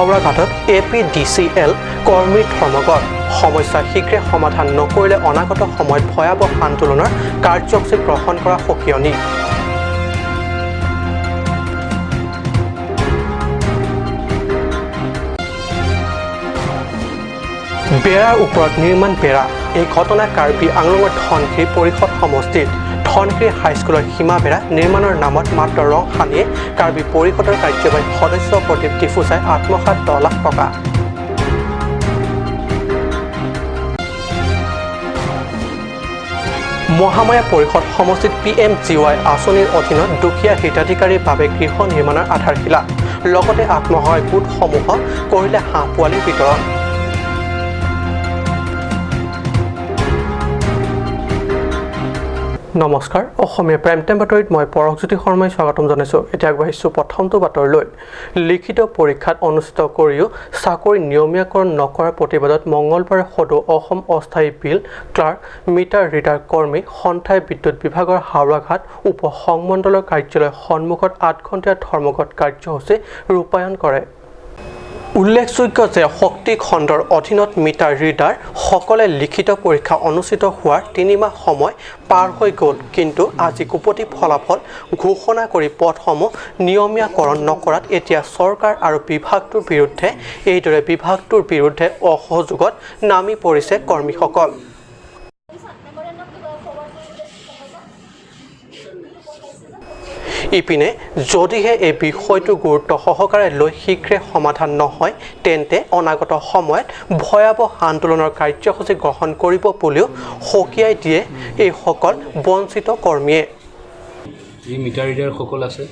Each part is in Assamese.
হাওৰাঘাটত এপিডিচিএল কৰ্মীৰ ধৰ্মঘট। সমস্যা শীঘ্ৰে সমাধান নকৰিলে অনাগত সময়ত ভয়াৱহ আন্দোলনৰ কাৰ্যসূচী গ্ৰহণ কৰা সকীয়নি। বেৰাৰ ওপৰত নিৰ্মাণ বেৰা। এই ঘটনা কাৰ্বি আংলঙৰ ধনশিৰি পৰিষদ সমষ্টিত। ধনশিৰি হাইস্কুলৰ সীমা বেৰা নিৰ্মাণৰ নামত মাত্ৰ ৰং সানিয়ে কাৰ্বি পৰিষদৰ কাৰ্যবাহী সদস্য প্ৰদীপ ডিফুচাই আত্মসাত 10 লাখ টকা। মহামায়া পৰিষদ সমষ্টিত পিএমজিৱাই আঁচনিৰ অধীনত দুখীয়া হিতাধিকাৰীৰ বাবে গৃহ নিৰ্মাণৰ আধাৰশিলা, লগতে আত্মসহায়ক গোটসমূহক কৰিলে হাঁহ পোৱালিৰ বিতৰণ। নমস্কাৰ, অসমীয়া প্ৰাইম টাইম বাতৰিত মই পৰশজ্যোতি শৰ্মাই স্বাগতম জনাইছোঁ। এতিয়া আগবাঢ়িছোঁ প্ৰথমটো বাতৰিলৈ। লিখিত পৰীক্ষাত অনুষ্ঠিত কৰিও চাকৰি নিয়মীয়াকৰণ নকৰাৰ প্ৰতিবাদত মঙলবাৰে সদৌ অসম অস্থায়ী বিল ক্লাৰ্ক, মিটাৰ ৰিডাৰ কৰ্মী সন্থাই বিদ্যুৎ বিভাগৰ হাওৰাঘাট উপ সংমণ্ডলৰ কাৰ্যালয়ৰ সন্মুখত 8 ঘণ্টীয়া ধৰ্মঘট কাৰ্যসূচী ৰূপায়ণ কৰে। উল্লেখযোগ্য যে শক্তি খণ্ডৰ অধীনত মিটাৰ ৰিডাৰ সকলে লিখিত পৰীক্ষা অনুষ্ঠিত হোৱাৰ 3 মাহ সময় পাৰ হৈ গ'ল, কিন্তু আজিকোপতি ফলাফল ঘোষণা কৰি পদসমূহ নিয়মীয়াকৰণ নকৰাত এতিয়া চৰকাৰ আৰু বিভাগটোৰ বিৰুদ্ধে এইদৰে বিভাগটোৰ বিৰুদ্ধে অসহযোগত নামি পৰিছে কৰ্মীসকল। মেমৰেণ্ডামটো ফৰৱাৰ্ড কৰিবলৈ ক'ব। ইপিনে যদিহে এই বিষয়টো গুৰুত্ব সহকাৰে লৈ শীঘ্ৰে সমাধান নহয়, তেন্তে অনাগত সময়ত ভয়াৱহ আন্দোলনৰ কাৰ্যসূচী গ্ৰহণ কৰিব বুলিও সকীয়াই দিয়ে এইসকল বঞ্চিত কৰ্মীয়ে। যি মিটাৰ ৰিডাৰসকল আছে,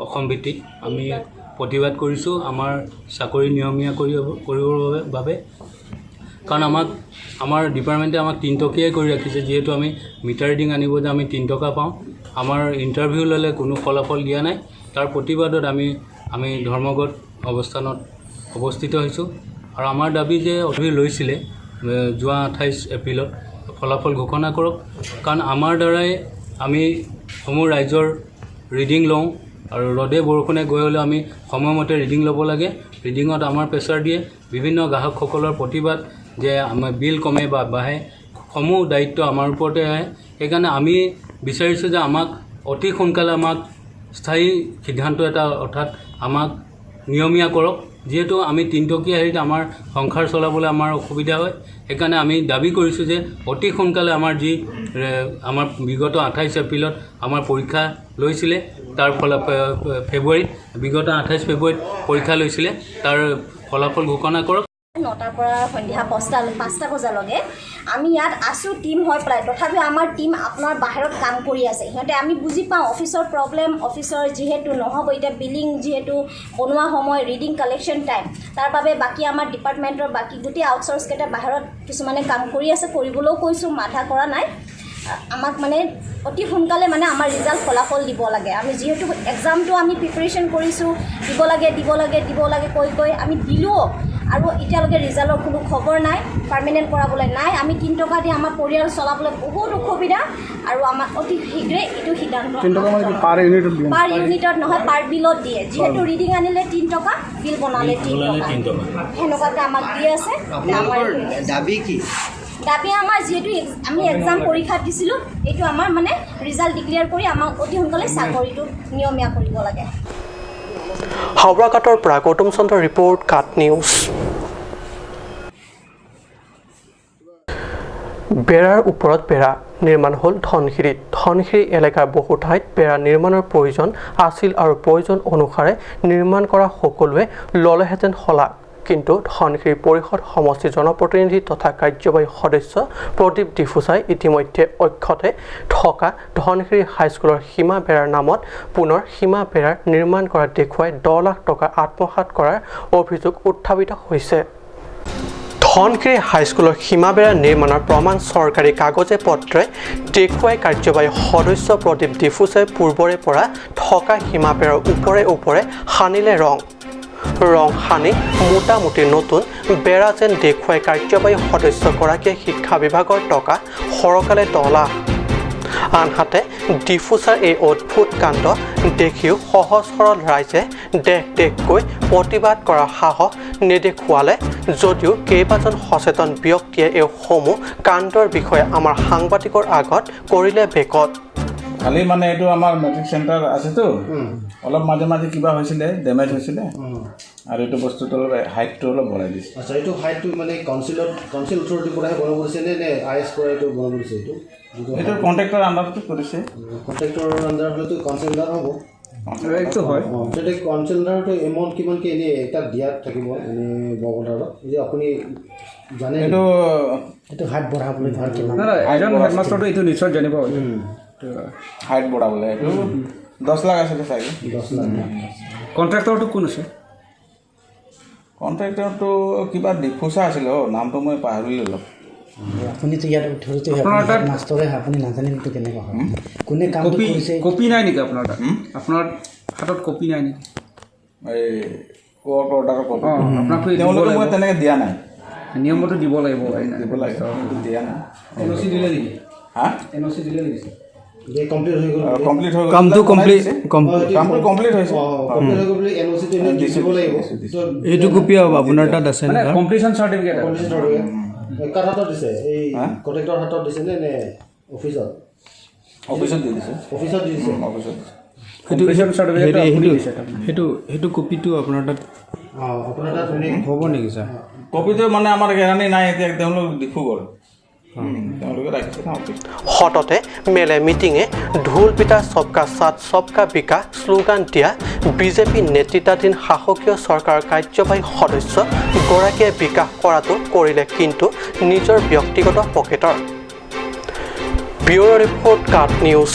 অসম ভিত্তিত আমি প্ৰতিবাদ কৰিছোঁ আমাৰ চাকৰি নিয়মীয়া কৰিবৰ বাবে। কাৰণ আমাক আমাৰ ডিপাৰ্টমেণ্টে আমাক তিনটকীয়াই কৰি ৰাখিছে। যিহেতু আমি মিটাৰ ৰিডিং আনিব যে আমি 3 টকা পাওঁ, আমাৰ ইণ্টাৰভিউ ল'লে কোনো ফলাফল দিয়া নাই। তাৰ প্ৰতিবাদত আমি আমি ধৰ্মঘট অৱস্থানত অৱস্থিত হৈছোঁ। আৰু আমাৰ দাবী যে ইণ্টাৰভিউ লৈছিলে যোৱা 28 এপ্ৰিলত, ফলাফল ঘোষণা কৰক। কাৰণ আমাৰ দ্বাৰাই আমি সমূহ ৰাইজৰ ৰিডিং লওঁ আৰু ৰ'দে বৰষুণে গৈ হ'লেও আমি সময়মতে ৰিডিং ল'ব লাগে। ৰিডিঙত আমাৰ প্ৰেছাৰ দিয়ে। বিভিন্ন গ্ৰাহকসকলৰ প্ৰতিবাদ যে আমাৰ বিল কমে বা বাঢ়ে, সমূহ দায়িত্ব আমাৰ ওপৰতে আহে। সেইকাৰণে আমি বিচাৰিছোঁ যে আমাক অতি সোনকালে আমাক স্থায়ী সিদ্ধান্ত এটা, অৰ্থাৎ আমাক নিয়মীয়া কৰক। যিহেতু আমি তিনটকীয়া হেৰিত আমাৰ সংসাৰ চলাবলৈ আমাৰ অসুবিধা হয়, সেইকাৰণে আমি দাবী কৰিছোঁ যে অতি সোনকালে আমাৰ যি আমাৰ বিগত 28 এপ্ৰিলত আমাৰ পৰীক্ষা লৈছিলে, তাৰ ফলা ফেব্ৰুৱাৰীত, বিগত 28 ফেব্ৰুৱাৰীত পৰীক্ষা লৈছিলে, তাৰ ফলাফল ঘোষণা কৰক। 9টাৰ পৰা সন্ধিয়া 5টা বজালৈকে আমি ইয়াত আছোঁ টীম হৈ পেলাই। তথাপিও আমাৰ টীম আপোনাৰ বাহিৰত কাম কৰি আছে সিহঁতে। আমি বুজি পাওঁ অফিচৰ প্ৰব্লেম, অফিচৰ যিহেতু নহ'ব এতিয়া বিলিং যিহেতু বনোৱা সময়, ৰিডিং কালেকশ্যন টাইম, তাৰ বাবে বাকী আমাৰ ডিপাৰ্টমেণ্টৰ বাকী গোটেই আউটচ'ৰ্চকেইটা বাহিৰত কিছুমানে কাম কৰি আছে। কৰিবলৈও কৈছোঁ, মানা কৰা নাই। আমাক মানে অতি সোনকালে মানে আমাৰ ৰিজাল্ট ফলাফল দিব লাগে। আমি যিহেতু এক্সামটো আমি প্ৰিপেৰেশ্যন কৰিছোঁ, দিব লাগে, দিব লাগে, দিব লাগে কৈ কৈ আমি দিলোঁও আৰু এতিয়ালৈকে ৰিজাল্টৰ কোনো খবৰ নাই, পাৰ্মানেণ্ট কৰাবলৈ নাই। আমি 3 টকা দি আমাৰ পৰিয়াল চলাবলৈ বহুত অসুবিধা আৰু আমাক অতি শীঘ্ৰে এইটো সিদ্ধান্ত 3 টকা মানে কি পাৰ ইউনিটত দিয়ে? পাৰ ইউনিটত নহয়, পাৰ বিলত দিয়ে। যিহেতু ৰিডিং আনিলে 3 টকা, বিল বনালে 3 বনালে টকা। 3 টকা। সেনেকুৱাকৈ আমাক দি আছে। আমাৰ আপোনালোকৰ দাবী কি? দাবী আমাৰ যিহেতু আমি এক্সাম পৰীক্ষা দিছিলোঁ, এইটো আমাৰ মানে ৰিজাল্ট ডিক্লেয়াৰ কৰি আমাক অতি সোনকালে চাকৰিটো নিয়মীয়া কৰিব লাগে। হাওৰাঘাটৰ পৰা গৌতম চন্দ্ৰ ৰিপৰ্ট, কাট নিউজ। বেৰাৰ ওপৰত বেৰা নিৰ্মাণ হ'ল ধনশিৰিত। ধনশিৰি এলেকাৰ বহু ঠাইত বেৰা নিৰ্মাণৰ প্ৰয়োজন আছিল আৰু প্ৰয়োজন অনুসাৰে নিৰ্মাণ কৰা সকলোৱে ল'লেহেঁতেন শলাগ। কিন্তু ধনশিৰি পৰিষদ সমষ্টিৰ জনপ্ৰতিনিধি তথা কাৰ্যবাহী সদস্য প্ৰদীপ ডিফুচাই ইতিমধ্যে অক্ষতে থকা ধনশিৰি হাইস্কুলৰ সীমা বেৰাৰ নামত পুনৰ সীমা বেৰাৰ নিৰ্মাণ কৰা দেখুৱাই 10 লাখ টকা আত্মসাত কৰাৰ অভিযোগ উত্থাপিত হৈছে। ধনশিৰি হাইস্কুলৰ সীমাবেৰা নিৰ্মাণৰ প্ৰমাণ চৰকাৰী কাগজে পত্ৰই দেখুৱাই কাৰ্যবাহী সদস্য প্ৰদীপ ডিফুচাই পূৰ্বৰে পৰা থকা সীমাবেৰাৰ ওপৰে ওপৰে সানিলে ৰং। ৰং সানি মোটামুটি নতুন বেৰা যেন দেখুৱাই কাৰ্যবাহী সদস্যগৰাকীয়ে শিক্ষা বিভাগৰ টকা সৰকালে 10 লাখ। আনহাতে ডিফুচাৰ এই অদ্ভুত কাণ্ড দেখিও সহজ সৰল ৰাইজে দেখ দেখকৈ প্ৰতিবাদ কৰাৰ সাহস নেদেখুৱালে যদিও কেইবাজন সচেতন ব্যক্তিয়ে এইসমূহ কাণ্ডৰ বিষয়ে আমাৰ সাংবাদিকৰ আগত কৰিলে বেকত। খালি মানে এইটো আমাৰ মেট্ৰিক চেণ্টাৰ আছেতো, অলপ মাজে মাজে কিবা হৈছিলে, ডেমেজ হৈছিলে, আৰু এইটো বস্তুটো অলপ হাইটটো অলপ বঢ়াই দিছে। আচ্ছা, এইটো হাইটটো মানে কাউন্সিল অথৰিটিৰ পৰাহে বনাব দিছে নে I S পৰা এইটো বনাব দিছে? এইটো এইটো কণ্ট্ৰেক্টৰ আণ্ডাৰতে কৰিছে। কণ্ট্ৰেক্টৰ আণ্ডাৰ হ'লেতো কাউন্সিল আণ্ডাৰ হ'ব। এইটো হয়। অঁ, তেতিয়া কাউন্সিল আণ্ডাৰটো এমাউণ্ট কিমানকৈ এনেই তাত দিয়াত থাকিব এনেই ৱৰ্ক অৰ্ডাৰত, যে আপুনি জানে? এইটো এইটো হাইট বঢ়াবলৈ ধৰ কিমান? নাই, এজন হেডমাষ্টাৰটো এইটো নিশ্চয় জানিব। হাইট বঢ়াবলৈ এইটো 10 লাখ আছিলে চাগে। 10 লাখ। কণ্ট্ৰেক্টৰটো কোন আছে? কণ্ট্ৰেক্টৰটো কিবা ডিফুচা আছিলে, অ' নামটো মই পাহৰিলোঁ অলপ। আপুনিতো ইয়াত অথৰিটি, আপোনাৰ তাত মাষ্টৰে, আপুনি নাজানিলেতো কেনেকুৱা হয়? কোনে কামটো কপি কৰিছে? কপি নাই নেকি আপোনাৰ তাত? আপোনাৰ হাতত কপি নাই নেকি? এই ৱৰ্ক অৰ্ডাৰৰ কপি? অঁ, আপোনাকতো দিব তেওঁলোকে মই লাগিব। তেনেকৈ দিয়া নাই। নিয়মতো দিব লাগিব। দিব লাগে, কিন্তু দিয়া নাই। এন অ' চি দিলে নেকি? হা? এন অ' চি দিলে নেকি? যে কমপ্লিট হৈ গ'ল? কমপ্লিট হৈ গ'ল। কামটো কমপ্লিট কামটো কমপ্লিট হৈছে। অঁ, কমপ্লিট হৈ গ'ল বুলি এন অ' চিটো এনেই দিছোঁ, দিব লাগিব। দিছোঁ, দিছোঁ। এইটো কপি আপোনাৰ তাত আছে? মানে কমপ্লিশ্যন চাৰ্টিফিকেট। কমপ্লিট চাৰ্টিফিকেট কাৰ হাতত দিছে এই? হা? কণ্ট্ৰেক্টৰ হাতত দিছে নে অফিচত? অফিচত দি দিছে। অফিচত দি দিছে। অফিচত দিছে। কমপ্লিশ্যন চাৰ্টিফিকেটটো হেৰি আপুনি সেইটো দিছে তাৰমানে। সেইটো কপিটো আপোনাৰ তাত অঁ, আপোনাৰ তাত এনেই হ'ব নেকি ছাৰ? কপিটো মানে আমাৰ কেৰাণী নাই এতিয়া, তেওঁলোক ডিফু গ'ল, তেওঁলোকে ৰাখিছে ন অফিচ। সততে মেলে মিটিঙে ঢোল পিটা সবকা সাথ সবকা বিকাশ শ্লোগান দিয়া বিজেপি নেতৃত্বাধীন শাসকীয় চৰকাৰৰ কাৰ্যবাহী সদস্য গৰাকীয়ে বিকাশ কৰাটো কৰিলে কিন্তু নিজৰ ব্যক্তিগত পকেটৰ। ব্যুৰ' ৰিপৰ্ট, কাট নিউজ।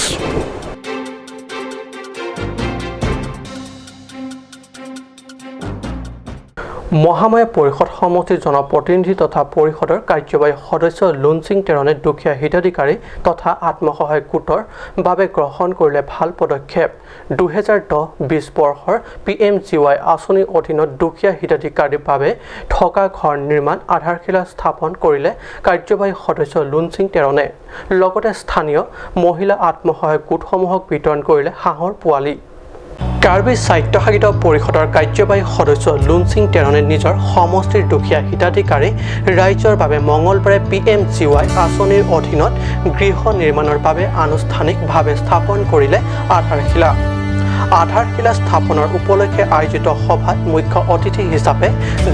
মহামায়া পৰিষদ সমষ্টিৰ জনপ্ৰতিনিধি তথা পৰিষদৰ কাৰ্যবাহী সদস্য লুনচিং টেৰণে দুখীয়া হিতাধিকাৰী তথা আত্মসহায়ক গোটৰ বাবে গ্ৰহণ কৰিলে ভাল পদক্ষেপ। 2010-20 বৰ্ষৰ পিএমজিৱাই আঁচনিৰ অধীনত দুখীয়া হিতাধিকাৰীৰ বাবে থকা ঘৰ নিৰ্মাণ আধাৰশিলা স্থাপন কৰিলে কাৰ্যবাহী সদস্য লুনচিং টেৰণে। লগতে স্থানীয় মহিলা আত্মসহায়ক গোটসমূহক বিতৰণ কৰিলে হাঁহৰ পোৱালি। কাৰ্বি স্বায়ত্তশাসিত পৰিষদৰ কাৰ্যবাহী সদস্য লুনচিং টেৰণে নিজৰ সমষ্টিৰ দুখীয়া হিতাধিকাৰী ৰাইজৰ বাবে মঙলবাৰে পিএমজিৱাই আঁচনিৰ অধীনত গৃহ নিৰ্মাণৰ বাবে আনুষ্ঠানিকভাৱে স্থাপন কৰিলে আধাৰশিলা। আধাৰশিলা স্থাপনৰ উপলক্ষে আয়োজিত সভাত মুখ্য অতিথি হিচাপে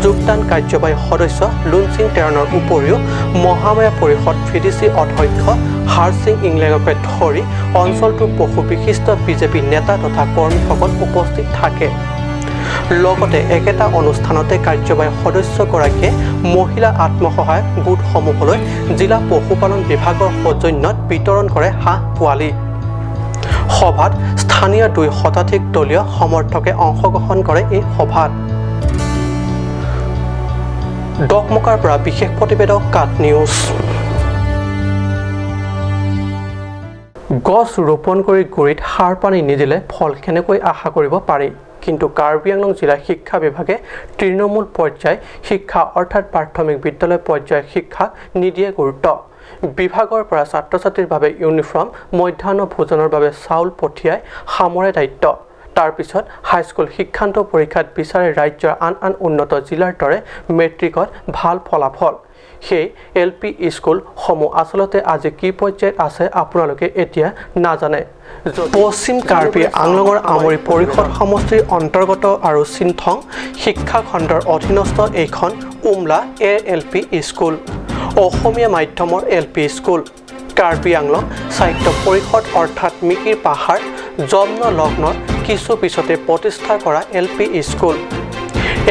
যোগদান কাৰ্যবাহী সদস্য লুনচিং টেৰণৰ উপৰিও মহামায়া পৰিষদ ভিডিচি অধ্যক্ষ হাৰসিং ইংলেঙকে ধৰি অঞ্চলটোৰ বহু বিশিষ্ট বিজেপি নেতা তথা কৰ্মীসকল উপস্থিত থাকে। লগতে একেটা অনুষ্ঠানতে কাৰ্যবাহী সদস্যগৰাকীয়ে মহিলা আত্মসহায়ক গোটসমূহলৈ জিলা পশুপালন বিভাগৰ সৌজন্যত বিতৰণ কৰে হাঁহ পোৱালি। সভাত স্থানীয় 2 শতাধিক দলীয় সমৰ্থকে অংশগ্ৰহণ কৰে এই সভাত। ডকমকাৰ পৰা বিশেষ প্ৰতিবেদক, কাট নিউজ। গছ ৰোপণ কৰি গুৰিত সাৰ পানী নিদিলে ফল কেনেকৈ আশা কৰিব পাৰি? কিন্তু কাৰ্বি আংলং জিলা শিক্ষা বিভাগে তৃণমূল পৰ্যায় শিক্ষা অৰ্থাৎ প্ৰাথমিক বিদ্যালয় পৰ্যায়ৰ শিক্ষাক নিদিয়ে গুৰুত্ব। বিভাগৰ পৰা ছাত্ৰ ছাত্ৰীৰ বাবে ইউনিফৰ্ম, মধ্যাহ্ন ভোজনৰ বাবে চাউল পঠিয়াই সামৰে দায়িত্ব। তাৰপিছত হাইস্কুল শিক্ষান্ত পৰীক্ষাত বিচাৰে ৰাজ্যৰ আন আন উন্নত জিলাৰ দৰে মেট্ৰিকত ভাল ফলাফল। সেই এল পি স্কুলসমূহ আচলতে আজি কি পৰ্যায়ত আছে আপোনালোকে এতিয়া নাজানে। পশ্চিম কাৰ্বি আংলঙৰ আমৰি পৰিষদ সমষ্টিৰ অন্তৰ্গত আৰু চিন্থং শিক্ষাখণ্ডৰ অধীনস্থ এইখন উমলা এ এল পি স্কুল, অসমীয়া মাধ্যমৰ L P school. Karbi Anglong সাহিত্য পৰিষদ অৰ্থাৎ মিকিৰ পাহাৰ জন্ম লগ্নৰ কিছু পিছতে প্ৰতিষ্ঠা কৰা এল পি স্কুল।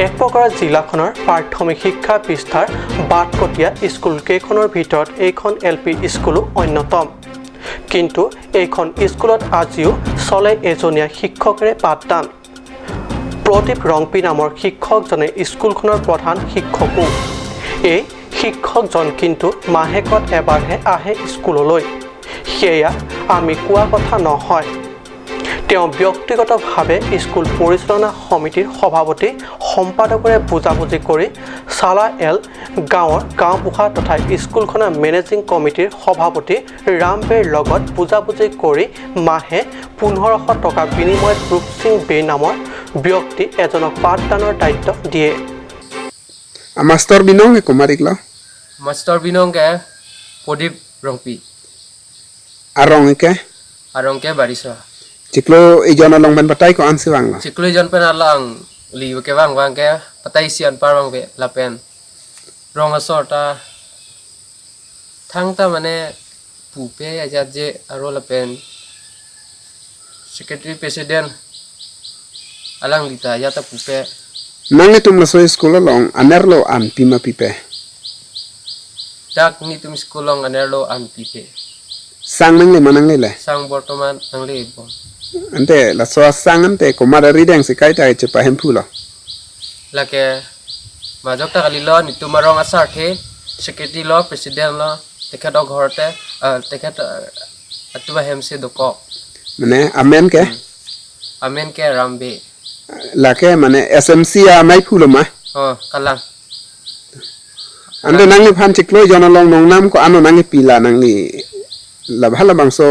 এক প্ৰকাৰৰ জিলাখনৰ প্ৰাথমিক শিক্ষা বিস্তাৰ বাটকটীয়া স্কুলকেইখনৰ ভিতৰত এইখন এল পি স্কুলো অন্যতম। কিন্তু এইখন স্কুলত আজিও চলে এজনীয়া শিক্ষকেৰে পাঠদান। প্ৰদীপ ৰংপি নামৰ শিক্ষকজনে স্কুলখনৰ প্ৰধান শিক্ষকো। এই শিক্ষকজন কিন্তু মাহেকত এবাৰহে আহে স্কুললৈ। সেয়া আমি কোৱা কথা নহয়, তেওঁ ব্যক্তিগতভাৱে স্কুল পৰিচালনা সমিতিৰ সভাপতি সম্পাদকৰে বুজাবুজি কৰি চালা এল গাঁৱৰ গাঁওবুঢ়া তথা স্কুলখনৰ মেনেজিং কমিটিৰ সভাপতি ৰামবেৰ লগত বুজাবুজি কৰি মাহে 1500 টকা বিনিময়ত ৰূপসিং বে নামৰ ব্যক্তি এজনক পাঠদানৰ দায়িত্ব দিয়ে। মাষ্টৰ বিনং কুমাৰিকল মাষ্টৰ বিনং কে প্ৰদীপ ৰংপি আৰংকে আৰংকে বাৰিছ চিকলো ইজন লংবেন পাতাই ko ansi wang la চিকলো ইজন pen alang li ke wang wang ke patai sian par wang be lapen rong asorta thang ta mane pupe ajat je aro lapen secretary president alang lita yata pupe nange tum la so school long anerlo an pima pipe dak ni tum school long anerlo an pipe sang nangle manangle le sang bortoman nangle bon ante la so sang ante ko mara rideng se kaita che pa hempulo lake majok ta kalilo ni tumarong asar the secretary lo president lo tekhat ghorte tekhat atuba hemse doko mane amen ke amen ke rambe lake mane smc a mai phulo ma oh kalang ande nangle phan chiklo jona long nong nam ko ano nangle pila nangle la bhala bangso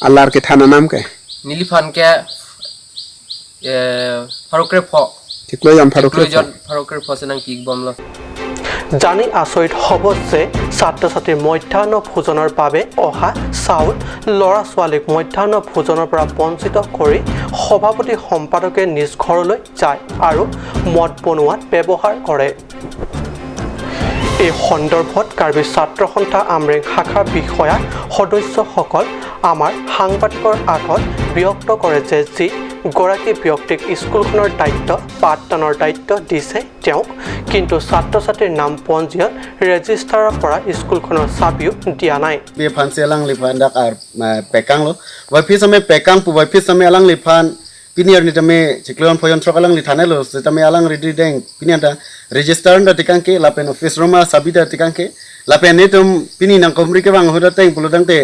alar ke thana nam ke nilifan ke farukre pho chiklo jam farukre jon farukre pho se nang ki bom lo জানি আচৰিত হ'ব যে ছাত্ৰ ছাত্ৰীৰ মধ্যাহ্ন ভোজনৰ বাবে অহা চাউল ল'ৰা ছোৱালীক মধ্যাহ্ন ভোজনৰ পৰা বঞ্চিত কৰি সভাপতি সম্পাদকে নিজ ঘৰলৈ যায় আৰু মদ বনোৱাত ব্যৱহাৰ কৰে। এই সন্দৰ্ভত কাৰ্বি ছাত্ৰ সন্থা আমৰেং শাখাৰ বিষয়া সদস্যসকল আমাৰ সাংবাদিকৰ আগত ব্যক্ত কৰে যে যি গৰাকী ব্যক্তিক স্কুলখনৰ দায়িত্ব পাঠদানৰ দায়িত্ব দিছে তেওঁক কিন্তু ছাত্ৰ ছাত্ৰীৰ নাম পঞ্জীয়ন ৰেজিষ্টাৰৰ পৰা স্কুলখনৰ চাবিও দিয়া নাই। Piniar ni tame ciklon foyon trokalang li thanelo se tame alang ready deng pinian ta register nda tikangke lapen office roma sabita tikangke lapen ni tum pini nang komri ke bang hoda teng puludang te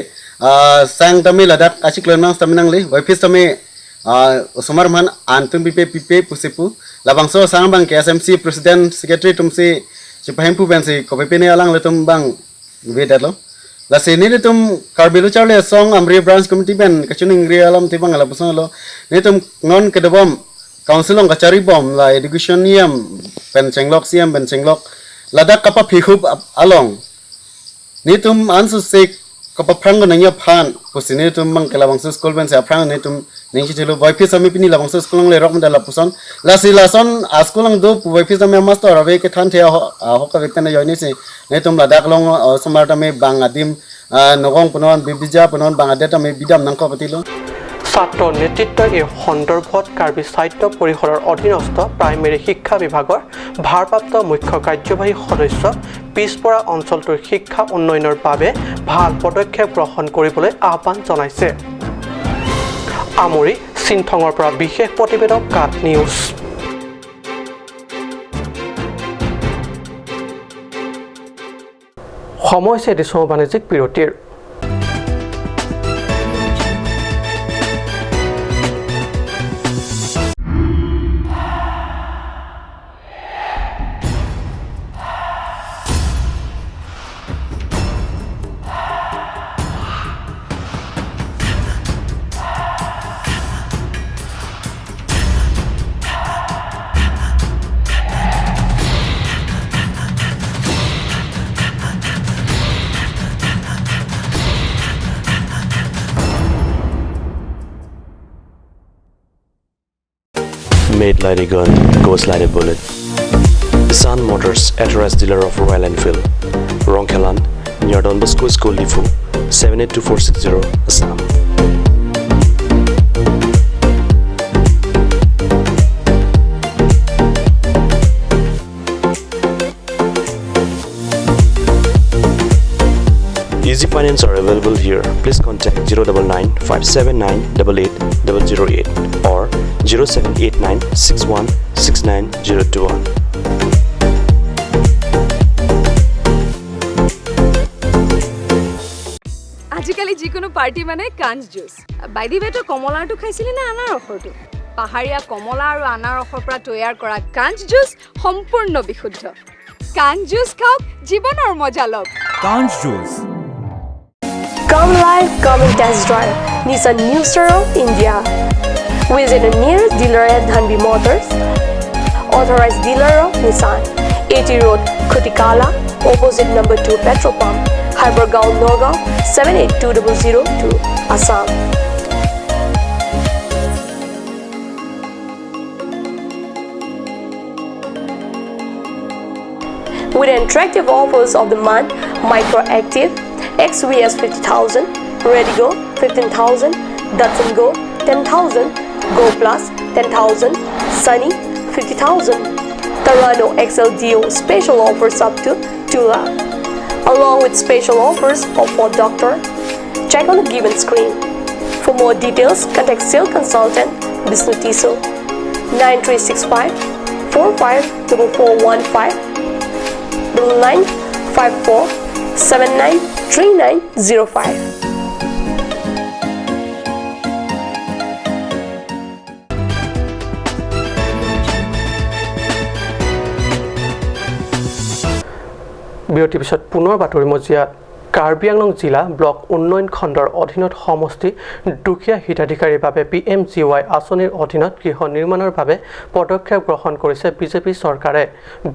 sang tame ladak achiklon mang tame nang le office tame somar man antum pipe pipe pusepu labang so sang bang ke SMC president secretary tum se chipahempu ben se kope ne alang le tum bang vedat lo la se ni tum karbilo charle song amri branch committee ben kachuning ri alam ti bang la pusang lo ni tum non kedebom council ong kachari bom la education yam pen chenglok siam pen chenglok ladak kapa phihup along ni tum ansu se kapa phrang na ya phan pusine tum mang kala bang school ben se phrang ni tum ning chi thelu boy phis ami pini la bang school le rok la pusan la si la son a school ang do boy phis ami master ave ke than the ho ka vekna yoini se ni tum ladak long somar tame bang adim nogong punon bibija punon bang ade tame bidam nang ko patilo ছাত্ৰ নেতৃত্বই এই সন্দৰ্ভত কাৰ্বি সাহিত্য পৰিষদৰ অধীনস্থ প্ৰাইমেৰী শিক্ষা বিভাগৰ ভাৰপ্ৰাপ্ত মুখ্য কাৰ্যবাহী সদস্য পিছপৰা অঞ্চলটোৰ শিক্ষা উন্নয়নৰ বাবে ভাল পদক্ষেপ গ্ৰহণ কৰিবলৈ আহ্বান জনাইছে। আমৰি চিন্থঙৰ পৰা বিশেষ প্ৰতিবেদক কাট নিউজ। সময় হৈছে এটি চমু বাণিজ্যিক বিৰতিৰ। Made like a gun, goes like a bullet. Sun Motors, authorized dealer of Royal Enfield, Rongkhelan, near Don Bosco School, Diphu, 782460, Assam. Easy finance are available here. Please contact 099 579 88 008 or 0789 61 69 021. আজিকালি যিকোনো পাৰ্টি মানে কাঞ্চ জুচ। বাই the ৱে, তই কমলাৰটো খাইছিলি নে আনাৰসৰটো? পাহাৰীয়া কমলা আৰু আনাৰসৰ পৰা তৈয়াৰ কৰা কাঞ্চ জুচ সম্পূৰ্ণ বিশুদ্ধ। কাঞ্চ জুচ খাওক, জীৱনৰ মজা লওক। কাঞ্চ juice. Come live, come and test drive Nissan New Star of India. Visit the nearest dealer at Dhanbi Motors, authorized dealer of Nissan, AT Road, Khutikala, opposite number 2 petrol pump, Hypergaon, Nagaon, 782002, Assam. With attractive offers of the month, Micro Active, XVS 50,000, Redigo 15,000, Datsun Go 10,000, Go Plus 10,000, Sunny 50,000, Tarano XLDO special offers up to 2 lakh, along with special offers of Ford Doctor. Check on the given screen. For more details, contact sales consultant Bishnu Tiso 9365 454415 9954 793905. বিৰতিৰ পিছত পুনৰ বাতৰি মজিয়াত। কাৰ্বি আংলং জিলা ব্লক উন্নয়ন খণ্ডৰ অধীনত সমষ্টি দুখীয়া হিতাধিকাৰীৰ বাবে PMGY আঁচনিৰ অধীনত গৃহ নিৰ্মাণৰ বাবে পদক্ষেপ গ্ৰহণ কৰিছে বিজেপি চৰকাৰে।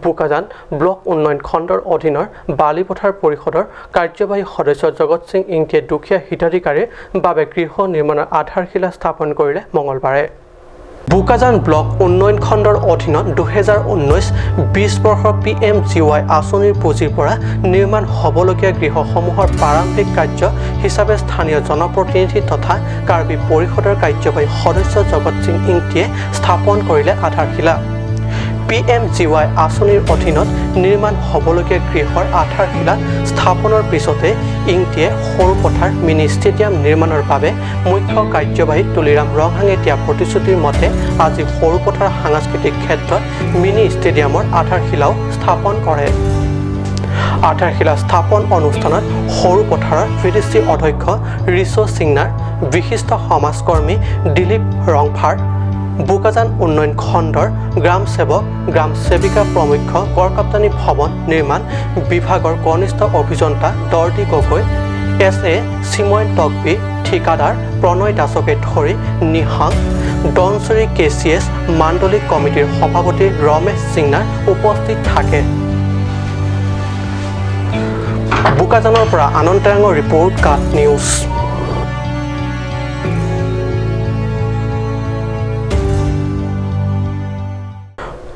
বোকাজান ব্লক উন্নয়ন খণ্ডৰ অধীনৰ বালিপথাৰ পৰিষদৰ কাৰ্যবাহী সদস্য জগত সিং ইংতিয়ে দুখীয়া হিতাধিকাৰীৰ বাবে গৃহ নিৰ্মাণৰ আধাৰশিলা স্থাপন কৰিলে মঙলবাৰে। বোকাজান ব্লক উন্নয়ন খণ্ডৰ অধীনত 2019-20 বৰ্ষৰ PMGY আঁচনিৰ পুঁজিৰ পৰা নিৰ্মাণ হ'বলগীয়া গৃহসমূহৰ প্ৰাৰম্ভিক কাৰ্য হিচাপে স্থানীয় জনপ্ৰতিনিধি তথা কাৰ্বি পৰিষদৰ কাৰ্যবাহী সদস্য জগত সিং ইংতিয়ে স্থাপন কৰিলে আধাৰশিলা। PMGY আঁচনিৰ অধীনত নিৰ্মাণ হ'বলগীয়া গৃহৰ আধাৰশিলা স্থাপনৰ পিছতে ইংতিয়ে সৰুপথাৰ মিনি ষ্টেডিয়াম নিৰ্মাণৰ বাবে মুখ্য কাৰ্যবাহী তুলিৰাম ৰংহাঙে দিয়া প্ৰতিশ্ৰুতিৰ মতে আজি সৰুপথাৰ সাংস্কৃতিক ক্ষেত্ৰত মিনি ষ্টেডিয়ামৰ আধাৰশিলাও স্থাপন কৰে। আধাৰশিলা স্থাপন অনুষ্ঠানত সৰুপথাৰৰ VDC অধ্যক্ষ ৰিছ সিংনাৰ, বিশিষ্ট সমাজকৰ্মী দিলীপ ৰংফাৰ, বোকাজান উন্নয়ন খণ্ডৰ গ্ৰাম সেৱক, গ্ৰাম সেৱিকা প্ৰমুখ্য গড়কাপ্তানি ভৱন নিৰ্মাণ বিভাগৰ কনিষ্ঠ অভিযন্তা দৰ্দি গগৈ, SA Chimoy Tokbi, ঠিকাদাৰ প্ৰণয় দাসকে ধৰি নিহাং দনচুৰী KCS মাণ্ডলিক কমিটিৰ সভাপতি ৰমেশ সিংনাৰ উপস্থিত থাকে। বোকাজানৰ পৰা আনন্দ টেৰাঙৰ ৰিপৰ্ট, কাট নিউজ।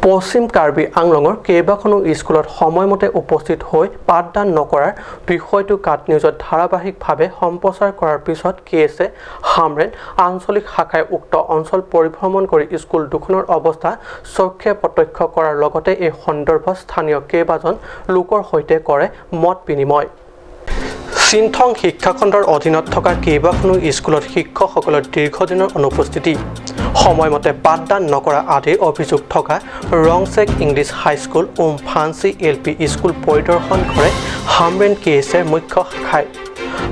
পশ্চিম কাৰ্বি আংলঙৰ কেইবাখনো স্কুলত সময়মতে উপস্থিত হৈ পাঠদান নকৰাৰ বিষয়টো কাট নিউজত ধাৰাবাহিকভাৱে সম্প্ৰচাৰ কৰাৰ পিছত KSA Hamren আঞ্চলিক শাখাই উক্ত অঞ্চল পৰিভ্ৰমণ কৰি স্কুল দুখনৰ অৱস্থা চক্ষে প্ৰত্যক্ষ কৰাৰ লগতে এই সন্দৰ্ভত স্থানীয় কেইবাজন লোকৰ সৈতে কৰে মত বিনিময়। চিন্থং শিক্ষাখণ্ডৰ অধীনত থকা কেইবাখনো স্কুলত শিক্ষকসকলৰ দীৰ্ঘদিনৰ অনুপস্থিতি, সময়মতে পাঠদান নকৰা আদিৰ অভিযোগ থকা ৰংচেক ইংলিছ হাইস্কুল, উমফান্সি LP school পৰিদৰ্শন কৰে হামৰেন KSAৰ মুখ্য শাখাই।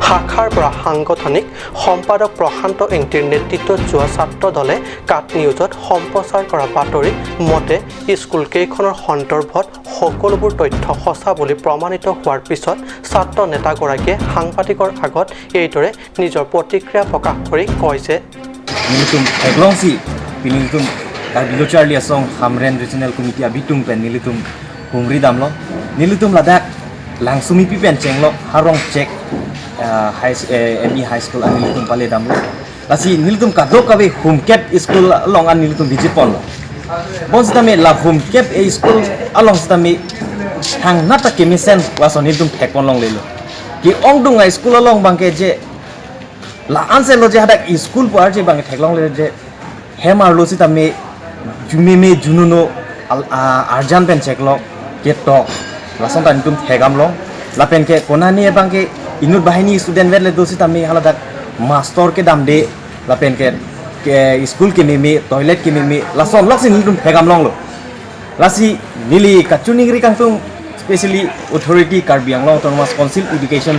শাখাৰ পৰা সাংগঠনিক সম্পাদক প্ৰশান্ত ইংতিৰ নেতৃত্বত যোৱা ছাত্ৰ দলে কাট নিউজত সম্প্ৰচাৰ কৰা বাতৰি মতে স্কুল কেইখনৰ সন্দৰ্ভত সকলোবোৰ তথ্য সঁচা বুলি প্ৰমাণিত হোৱাৰ পিছত ছাত্ৰ নেতাগৰাকীয়ে সাংবাদিকৰ আগত এইদৰে নিজৰ প্ৰতিক্ৰিয়া প্ৰকাশ কৰি কয় যে nilitum eglongsi pinilitum karbilo Charlie asong Hamren regional committee abitung pen nilitum kumri damlo nilitum ladak langsumi pi pen chenglo harong check high ME high school anilitum pale damlo lasi nilitum kadok kabe humkep school along an nilitum visit pon bon sitame la humkep a school along sitame hang nata kemisen waso nilitum thekon long lelo ki ongdung school along bangke je la anse lo je hadak school par je bang theklong le je hemar lo sita me jume me jununo arjan pen cheklo ke tok la son tan tum thegam lo la pen ke konani bang ke inut bahini student vet le do sita me haladak master ke dam de la pen ke school ke me toilet ke me la son lok sin tum thegam long lo la si nili kachuning ri kang tum specially authority Karbi Anglong Autonomous Council Education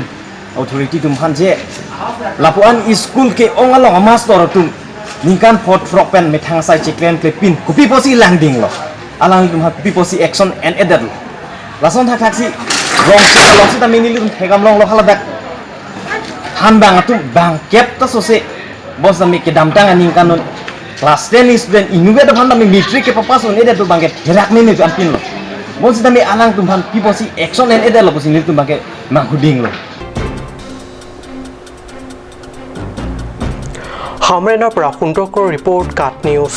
Authority tum han je Lapuan school ke ong along master tum ningkan fort frok pen methang sai chiklen ke pin kopi posi langding lo alang tum ha kopi posi action and edit lo lason thak thak si rong si long si ta mini tum thegam long lo haladak han bang atum bang kep ta sose bos ta mi ke dam tang ningkan non class 10 student inuge ta phan ta mi matric ke papas on edit bang ke therak ni ni am pin lo bos ta mi alang tum phan pi posi action and edit lo posi ni tum bang ke manghuding lo. হামৰেনৰ পৰা সুন্দৰকৰ ৰিপৰ্ট, কাট নিউজ।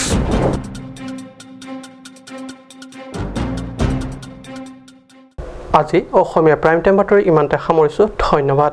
আজি অসমীয়া প্ৰাইম টাইম বাতৰি ইমানতে সামৰিছোঁ। ধন্যবাদ।